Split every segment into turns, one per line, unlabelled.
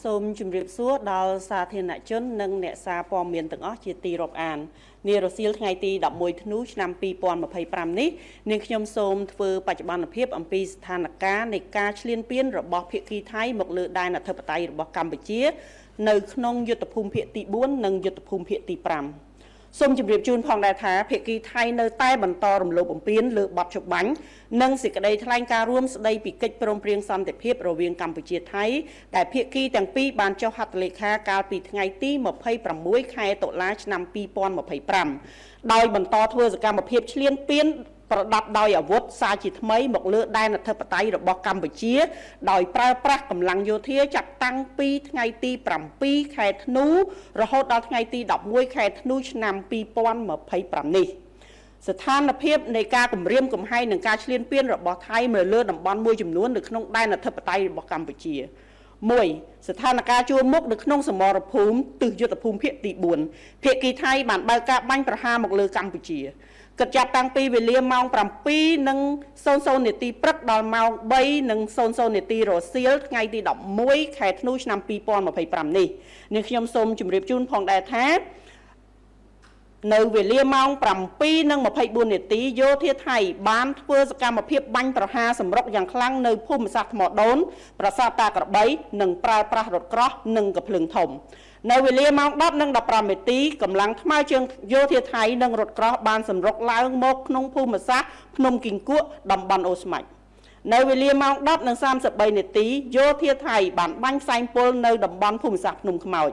សូមជម្រាបសួរដល់សាធារណជននិងអ្នកសារព័ត៌មានទាំងអស់ជាទីរាប់អាននារសៀលថ្ងៃទី11ធ្នូឆ្នាំ2025នេះនាងខ្ញុំសូមធ្វើបច្ចុប្បន្នភាពអំពីស្ថានភាពនៃការឈ្លានពានរបស់ភាគីថៃមកលើដែនអធិបតេយ្យរបស់កម្ពុជា នៅក្នុងយុទ្ធភូមិភាគទី4និងយុទ្ធភូមិភាគទី5សូមជម្រាបជូនផងដែរថាភាគីថៃនៅតែបន្តរំលោភបំពានលើបទច្បាញ់និងសេចក្តីថ្លែងការណ៍រួមស្តីពីកិច្ចព្រមព្រៀងសន្តិភាពរវាងកម្ពុជាថៃដែលភាគីទាំងពីរបានចុះហត្ថលេខាកាលពីថ្ងៃទី26ខែតុលាឆ្នាំ2025ដោយបន្តធ្វើសកម្មភាពឈ្លានពានប្រដាប់ដោយអាវុធសារជាថ្មីមកលើដែនអធិបតេយ្យរបស់កម្ពុជាដោយប្រើប្រាស់កម្លាំងយោធាចាប់តាំងពីថ្ងៃទី7ខែធ្នូរហូតដល់ថ្ងៃទី11ខែធ្នូឆ្នាំ2025នេះស្ថានភាពនៃការគម្រាមកំហែងនិងការឈ្លានពានរបស់ថៃមកលើតំបន់មួយចំនួននៅក្នុងដែនអធិបតេយ្យរបស់កម្ពុជា1ស្ថានភាពជួរមុខនៅក្នុងសមរភូមិទិសយុទ្ធភូមិភាគទី4ភាគីថៃបានបើកការបាញ់ប្រហារមកលើកម្ពុជាគិតចាប់តាំងពីវេលាម៉ោង7:00នាទីព្រឹកដល់ម៉ោង3:00នាទីរសៀលថ្ងៃទី11ខែធ្នូឆ្នាំ2025នេះនាងខ្ញុំសូមជម្រាបជូនផងដែរថានៅវេលាម៉ោង7:24នាទីយោធាថៃបានធ្វើសកម្មភាពបាញ់ប្រហារសម្រុកយ៉ាងខ្លាំងនៅភូមិសាស្ត្រថ្មដូនប្រាសាទតាក្របីនិងប្រើប្រាស់រថក្រោះនិងកំភ្លើងធំនៅវេលាម៉ោង10:15នាទីកម្លាំងថ្មើរជើងយោធាថៃនិងរថក្រោះបានសម្រុកឡើងមកក្នុងភូមិសាស្ត្រភ្នំគីងគក់តំបន់អូស្មាច់នៅវេលាម៉ោង10:33នាទីយោធាថៃបានបាញ់ផ្សែងពុលនៅតំបន់ភូមិសាស្ត្រភ្នំខ្មោច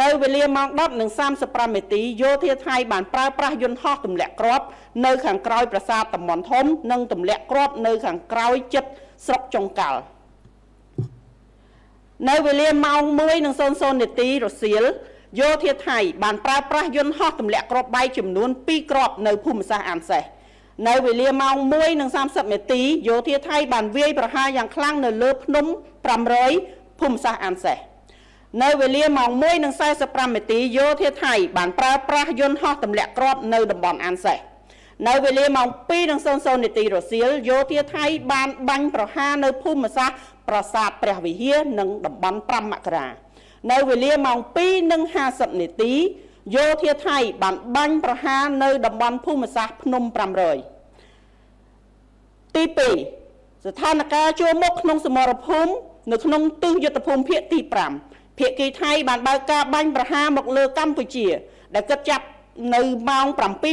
នៅវេលាម៉ោង10:35នាទីយោធាថៃបានប្រើប្រាស់យន្តហោះទម្លាក់គ្រាប់នៅខាងក្រោយប្រាសាទតំបន់ធំនិងទម្លាក់គ្រាប់នៅខាងក្រោយចិត្តស្រុកចុងកាល់នៅវេលាម៉ោង1:00នាទីរសៀលយោធាថៃបានប្រើប្រាស់យន្តហោះទម្លាក់គ្រាប់បែកចំនួន2គ្រាប់នៅភូមិសាស្ត្រអានសេះនៅវេលាម៉ោង1:30នាទីយោធាថៃបានវាយប្រហារយ៉ាងខ្លាំងនៅលើភ្នំ500ភូមិសាស្ត្រអានសេះនៅវេលាម៉ោង1:45នាទីយោធាថៃបានប្រើប្រាស់យន្តហោះទម្លាក់គ្រាប់នៅតំបន់អានសេះនៅវេលាម៉ោង2:00នាទីរសៀលយោធាថៃបានបាញ់ប្រហារនៅភូមិសាស្ត្រប្រាសាទព្រះវិហារនិងតំបន់5មករានៅវេលាម៉ោង2:50នាទីយោធាថៃបានបាញ់ប្រហារនៅតំបន់ភូមិសាស្ត្រភ្នំ500ទី2ស្ថានភាពជួរមុខក្នុងសមរភូមិនៅក្នុងទិសយុទ្ធភូមិភាគទី5ភាគីថៃបានបើកការបាញ់ប្រហារមកលើកម្ពុជាដែលគិតចាប់នៅម៉ោង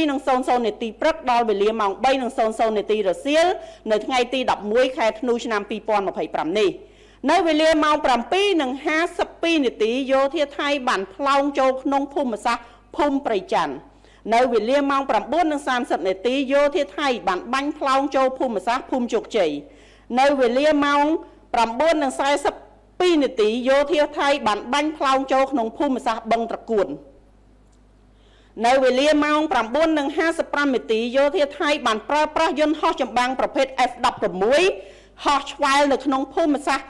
7:00នាទីព្រឹកដល់វេលាម៉ោង3:00នាទីរសៀលនៅថ្ងៃទី11ខែធ្នូឆ្នាំ2025នេះនៅវេលាម៉ោង7:52នាទីយោធាថៃបានផ្លោងចូលក្នុងភូមិសាស្ត្រភូមិព្រៃច័ន្ទនៅវេលាម៉ោង9:30នាទីយោធាថៃបានបាញ់ផ្លោងចូលភូមិសាស្ត្រភូមិជោគជ័យនៅវេលាម៉ោង9:42នាទីយោធាថៃបានបាញ់ផ្លោងចូលក្នុងភូមិសាស្ត្របឹងត្រកួននៅវេលាម៉ោង9:55នាទីយោធាថៃបានប្រើប្រាស់យន្តហោះចម្បាំងប្រភេទ F16 ហោះឆ្វែលនៅក្នុងភូមិសាស្ត្រ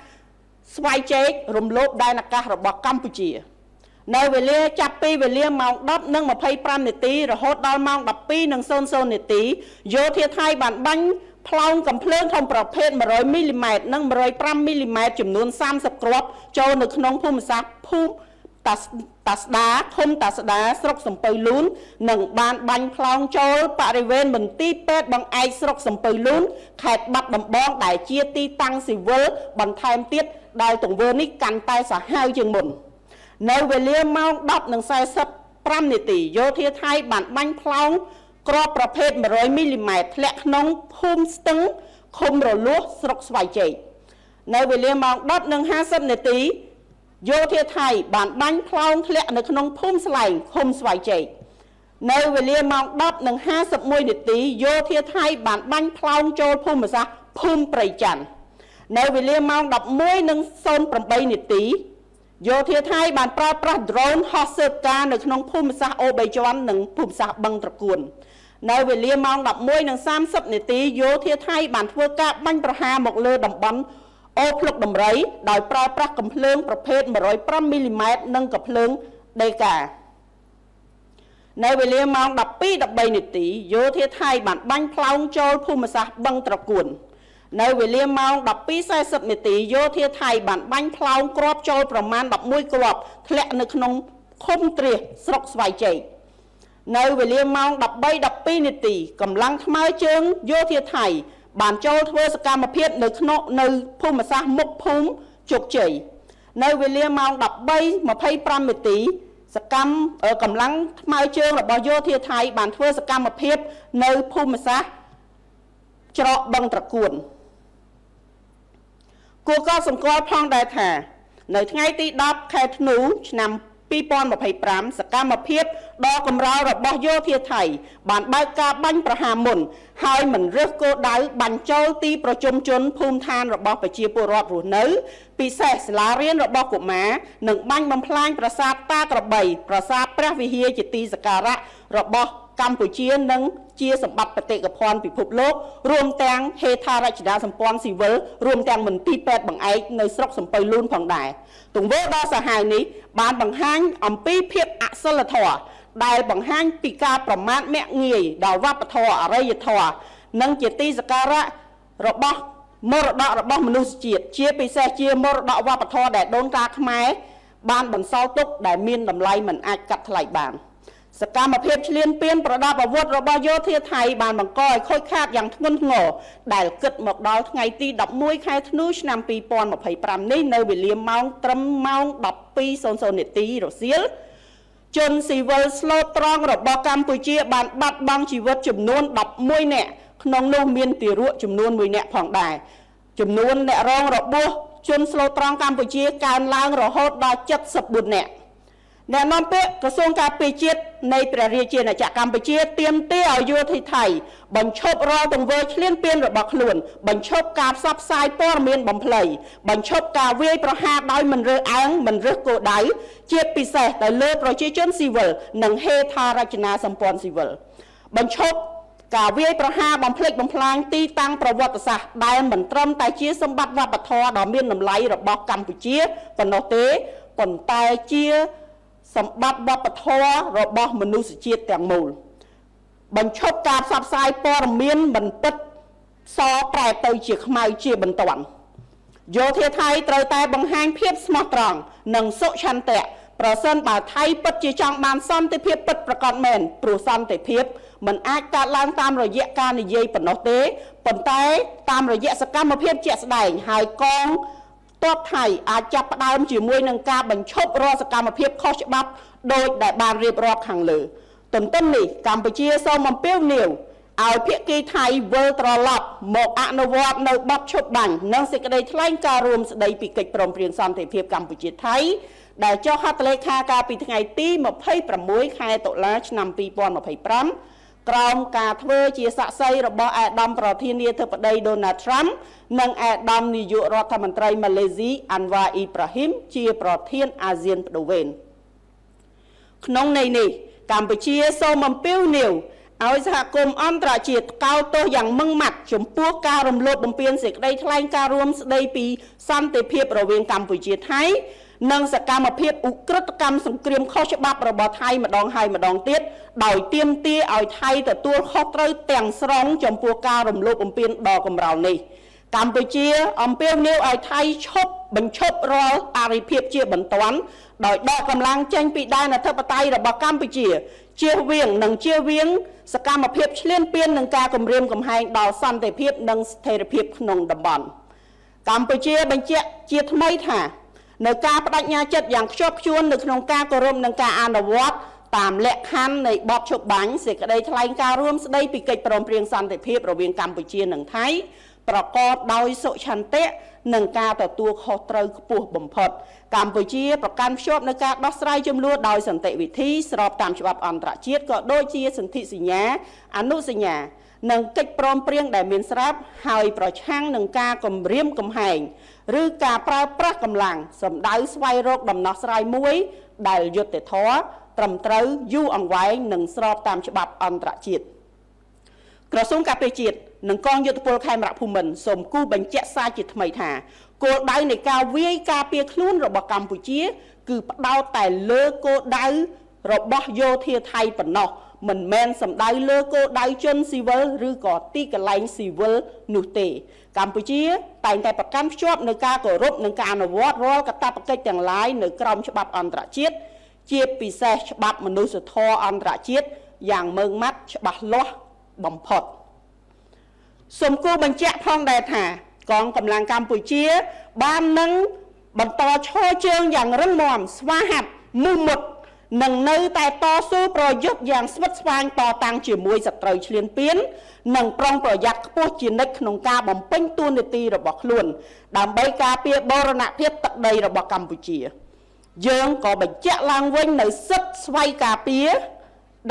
ស្វាយជែករំលោភដែនអាកាសរបស់កម្ពុជានៅវេលាចាប់ពីវេលាម៉ោង10:25នាទីរហូតដល់ម៉ោង12:00នាទីយោធាថៃបានបាញ់ផ្លោងកំភ្លើងធំប្រភេទ100មីលីម៉ែត្រនិង105មីលីម៉ែត្រចំនួន30គ្រាប់ចូលនៅក្នុងភូមិសាស្ត្រភូមិតាស្ដាឃុំតាស្ដាស្រុកសំពៅលូននិងបានបាញ់ផ្លោងចូលបរិវេណមន្ទីរពេទ្យបង្អែកស្រុកសំពៅលូនខេត្តបាត់ដំបងដែលជាទីតាំងស៊ីវិលបន្ថែមទៀតដែលទង្វើនេះកាន់តែសាហាវជាងមុននៅវេលាម៉ោង10:45នាទីយោធាថៃបានបាញ់ផ្លោងគ្រាប់ប្រភេទ100មីលីម៉ែត្រធ្លាក់ក្នុងភូមិស្ទឹងឃុំរលួសស្រុកស្វាយជែកនៅវេលាម៉ោង10:50នាទីយោធាថៃបានបាញ់ផ្លោងធ្លាក់នៅក្នុងភូមិស្លែងឃុំស្វាយជែកនៅវេលាម៉ោង10:51នាទីយោធាថៃបានបាញ់ផ្លោងចូលភូមិសាស្ត្រភូមិព្រៃច័ន្ទនៅវេលាម៉ោង11:08នាទីយោធាថៃបានប្រើប្រាស់ drone ហោះស៊ើបការនៅក្នុងភូមិសាស្ត្រអូបីជាន់និងភូមិសាស្ត្របឹងត្រកួននៅវេលាម៉ោង11:30នាទីយោធាថៃបានធ្វើការបាញ់ប្រហារមកលើតំបន់អូភ្លុកដំរីដោយប្រើប្រាស់កំភ្លើងប្រភេទ105មីលីម៉ែត្រនិងកំភ្លើងដេកានៅវេលាម៉ោង12:13នាទីយោធាថៃបានបាញ់ផ្លោងចូលភូមិសាស្ត្របឹងត្រកួន នៅវេលាម៉ោង12:40នាទីយោធាថៃបានបាញ់ផ្លោងគ្រាប់ចូលប្រមាណ11គ្រាប់ធ្លាក់នៅក្នុងឃុំទ្រាសស្រុកស្វាយចេក។ នៅវេលាម៉ោង13:12នាទីកម្លាំងថ្មើរជើងយោធាថៃបានចូលធ្វើសកម្មភាពនៅក្នុងនៅភូមិសាស្ត្រមុខភូមិជោគជ័យ។ នៅវេលាម៉ោង13:25នាទីសកម្មកម្លាំងថ្មើរជើងរបស់យោធាថៃបានធ្វើសកម្មភាពនៅភូមិសាស្ត្រច្រកបឹងត្រកួន។ គួរក៏សម្គាល់ផងដែរថា នៅថ្ងៃទី10ខែធ្នូឆ្នាំ2025 សកម្មភាពដ៏កម្រោលរបស់យោធាថៃបានបើកការបាញ់ប្រហារមុន ហើយមិនរើសគោលដៅបាញ់ចូលទីប្រជុំជនភូមិឋានរបស់ប្រជាពលរដ្ឋរស់នៅ ពិសេសសាលារៀនរបស់កុមារ និងបាញ់បំផ្លាញប្រាសាទតាក្របី ប្រាសាទព្រះវិហារជាទីសក្ការៈរបស់កម្ពុជានិងជាសម្បត្តិបេតិកភណ្ឌពិភពលោក រួមទាំងហេដ្ឋារចនាសម្ព័ន្ធស៊ីវិល រួមទាំងមន្ទីរពេទ្យបង្អែកនៅស្រុកសំពៅលូនផងដែរ។ ទង្វើដ៏សាហាវនេះបានបង្ហាញអំពីភាពអសិលធម៌ ដែលបង្ហាញពីការប្រមាថមាក់ងាយដល់វប្បធម៌អរិយធម៌និងជាទីសក្ការៈរបស់មរតករបស់មនុស្សជាតិ ជាពិសេសជាមរតកវប្បធម៌ដែលដូនតាខ្មែរបានបន្សល់ទុក ដែលមានតម្លៃមិនអាចកាត់ថ្លៃបាន។ សកម្មភាពឈ្លានពានប្រដាប់អាវុធរបស់យោធាថៃបានបង្កឲ្យខូចខាតយ៉ាងធ្ងន់ធ្ងរ ដែលគិតមកដល់ថ្ងៃទី11ខែធ្នូឆ្នាំ2025នេះ នៅវេលាម៉ោងត្រឹមម៉ោង12:00នាទីរសៀល ជនស៊ីវិលស្លូតត្រង់របស់កម្ពុជាបានបាត់បង់ជីវិតចំនួន11នាក់ ក្នុងនោះមានទារកចំនួន1នាក់ផងដែរ។ ចំនួនអ្នករងរបួសជនស្លូតត្រង់កម្ពុជាកើនឡើងរហូតដល់74នាក់។ អ្នកនាំពាក្យក្រសួងការពារជាតិនៃព្រះរាជាណាចក្រកម្ពុជាទាមទារឲ្យយោធាថៃបញ្ឈប់រាល់ទង្វើឈ្លានពានរបស់ខ្លួន បញ្ឈប់ការផ្សព្វផ្សាយព័ត៌មានបំភ្លៃ បញ្ឈប់ការវាយប្រហារដោយមិនរើសអើងមិនរើសគោលដៅ ជាពិសេសទៅលើប្រជាជនស៊ីវិលនិងហេដ្ឋារចនាសម្ព័ន្ធស៊ីវិល បញ្ឈប់ការវាយប្រហារបំផ្លិចបំផ្លាញទីតាំងប្រវត្តិសាស្ត្រ ដែលមិនត្រឹមតែជាសម្បត្តិវប្បធម៌ដ៏មានតម្លៃរបស់កម្ពុជាប៉ុណ្ណោះទេ ប៉ុន្តែជាសម្បត្តិវប្បធម៌របស់មនុស្សជាតិទាំងមូល បញ្ឈប់ការផ្សព្វផ្សាយព័ត៌មានមិនពិតសប្រែទៅជាខ្មៅជាបន្ទាន់។ យោធាថៃត្រូវតែបង្ហាញភាពស្មោះត្រង់និងសុឆន្ទៈ ប្រសិនបើថៃពិតជាចង់បានសន្តិភាពពិតប្រាកដមែន ព្រោះសន្តិភាពមិនអាចកើតឡើងតាមរយៈការនិយាយប៉ុណ្ណោះទេ ប៉ុន្តែតាមរយៈសកម្មភាពជាក់ស្ដែង ហើយកងទ័ពថៃអាចចាប់ផ្ដើមជាមួយនឹងការបញ្ឈប់រាល់សកម្មភាពខុសច្បាប់ដោយដែលបានរៀបរាប់ខាងលើ។ ទន្ទឹមនេះ កម្ពុជាសូមអំពាវនាវឲ្យភាគីថៃវិលត្រឡប់មកអនុវត្តនៅបទឈប់បាញ់និងសេចក្តីថ្លែងការណ៍រួមស្តីពីកិច្ចព្រមព្រៀងសន្តិភាពកម្ពុជាថៃ ដែលចុះហត្ថលេខាកាលពីថ្ងៃទី26ខែតុលាឆ្នាំ2025 ក្រោមការធ្វើជាសាក្សីរបស់ឯកឧត្តមប្រធានាធិបតីដូណាល់ត្រាំ និងឯកឧត្តមនាយករដ្ឋមន្ត្រីម៉ាឡេស៊ីអាន់វ៉ាអ៊ីប្រាហ៊ីម ជាប្រធានអាស៊ានប្ដូរវេន។ ក្នុងន័យនេះ កម្ពុជាសូមអំពាវនាវឲ្យសហគមន៍អន្តរជាតិថ្កោលទោសយ៉ាងម៉ឺងម៉ាត់ចំពោះការរំលោភបំពានសេចក្តីថ្លែងការណ៍រួមស្តីពីសន្តិភាពរវាងកម្ពុជាថៃ និងសកម្មភាពឧក្រិដ្ឋកម្មសង្គ្រាមខុសច្បាប់របស់ថៃម្ដងហើយម្ដងទៀត ដោយទាមទារឲ្យថៃទទួលខុសត្រូវទាំងស្រុងចំពោះការរំលោភបំពានដ៏កម្រោលនេះ។ កម្ពុជាអំពាវនាវឲ្យថៃឈប់បញ្ឈប់រាល់អរិភាពជាបន្ទាន់ ដោយដកកម្លាំងចេញពីដែនអធិបតេយ្យរបស់កម្ពុជា ជៀសវាងនិងជៀសវាងសកម្មភាពឈ្លានពាននិងការគំរាមកំហែងដល់សន្តិភាពនិងស្ថិរភាពក្នុងតំបន់។ កម្ពុជាបញ្ជាក់ជាថ្មីថា នៅការបដិញ្ញាចិត្តយ៉ាងខ្ជាប់ខ្ជួននៅក្នុងការគោរពនិងការអនុវត្តតាមលក្ខខណ្ឌនៃបទឈប់បាញ់សេចក្តីថ្លែងការណ៍រួមស្តីពីកិច្ចព្រមព្រៀងសន្តិភាពរវាងកម្ពុជានិងថៃ ប្រកបដោយសុឆន្ទៈនិងការទទួលខុសត្រូវខ្ពស់បំផុត។ កម្ពុជាប្រកាន់ភ្ជាប់នៅការដោះស្រាយចំនួនដោយសន្តិវិធីស្របតាមច្បាប់អន្តរជាតិ ក៏ដូចជាសន្ធិសញ្ញាអនុសញ្ញានិងកិច្ចព្រមព្រៀងដែលមានស្រាប់ ហើយប្រឆាំងនឹងការគំរាមកំហែងឬការប្រើប្រាស់កម្លាំង សម្ដៅស្វែងរកដំណោះស្រាយមួយដែលយុត្តិធម៌ត្រឹមត្រូវយូរអង្វែងនិងស្របតាមច្បាប់អន្តរជាតិ។ ក្រសួងការពារជាតិនិងកងយោធពលខេមរៈភូមិន្ទសូមគូបញ្ជាក់សារជាថ្មីថា គោលដៅនៃការវាយការពារខ្លួនរបស់កម្ពុជា គឺផ្ដោតតែលើគោលដៅរបស់យោធាថៃប៉ុណ្ណោះ មិនមែនសំដៅលើគោលដៅជនស៊ីវិលឬក៏ទីកន្លែងស៊ីវិលនោះទេ។ កម្ពុជាតែងតែប្រកាន់ភ្ជាប់នៅការគោរពនិងការអនុវត្តរាល់កាតព្វកិច្ចទាំងឡាយនៅក្រោមច្បាប់អន្តរជាតិ ជាពិសេសច្បាប់មនុស្សធម៌អន្តរជាតិយ៉ាងម៉ឺងម៉ាត់ច្បាស់លាស់បំផុត។ សូមគូបញ្ជាក់ផងដែរថា កងកម្លាំងកម្ពុជាបាននឹងបន្តឈរជើងយ៉ាងរឹងមាំ ស្វាហាប់ មោះមុត និងនៅតែតស៊ូប្រយុទ្ធយ៉ាងស្វិតស្វាញតតាំងជាមួយសត្រូវឈ្លានពាន និងប្រុងប្រយ័ត្នខ្ពស់ជានិច្ចក្នុងការបំពេញតួនាទីរបស់ខ្លួន ដើម្បីការពារបូរណភាពទឹកដីរបស់កម្ពុជា។ យើងក៏បញ្ជាក់ឡើងវិញនៅសិទ្ធិស្វ័យការពារ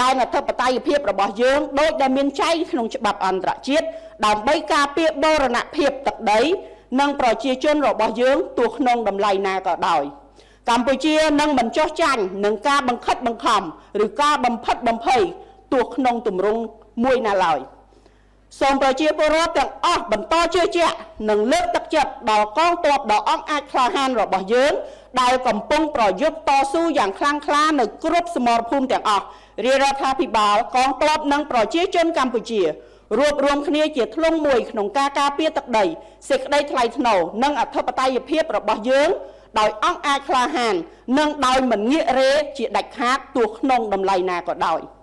ដែនអធិបតេយ្យភាពរបស់យើង ដោយដែលមានចែងក្នុងច្បាប់អន្តរជាតិ ដើម្បីការពារបូរណភាពទឹកដី និងប្រជាជនរបស់យើង ទោះក្នុងតម្លៃណាក៏ដោយ។ កម្ពុជានឹងមិនចោះចាញ់នឹងការបង្ខិតបង្ខំ ឬការបំផិតបំភ័យ ទោះក្នុងទម្រង់មួយណាឡើយ។ សូមប្រជាពលរដ្ឋទាំងអស់បន្តជឿជាក់ និងលើកទឹកចិត្តដល់កងទ័ពដ៏អង់អាចក្លាហានរបស់យើង ដែលកំពុងប្រយុទ្ធតស៊ូយ៉ាងខ្លាំងក្លានៅគ្រប់សមរភូមិទាំងអស់។ រាជរដ្ឋាភិបាល កងទ័ព និងប្រជាជនកម្ពុជារួបរวมគ្នាជាធ្លុងមួយក្នុងការការពារទឹកដី សេចក្តីថ្លៃថ្នូរ និងអធិបតេយ្យភាពរបស់យើង ដោយអង់អាចក្លាហាន និងដោយមិនងាករេជាដាច់ខាត ទោះក្នុងតម្លៃណាក៏ដោយ។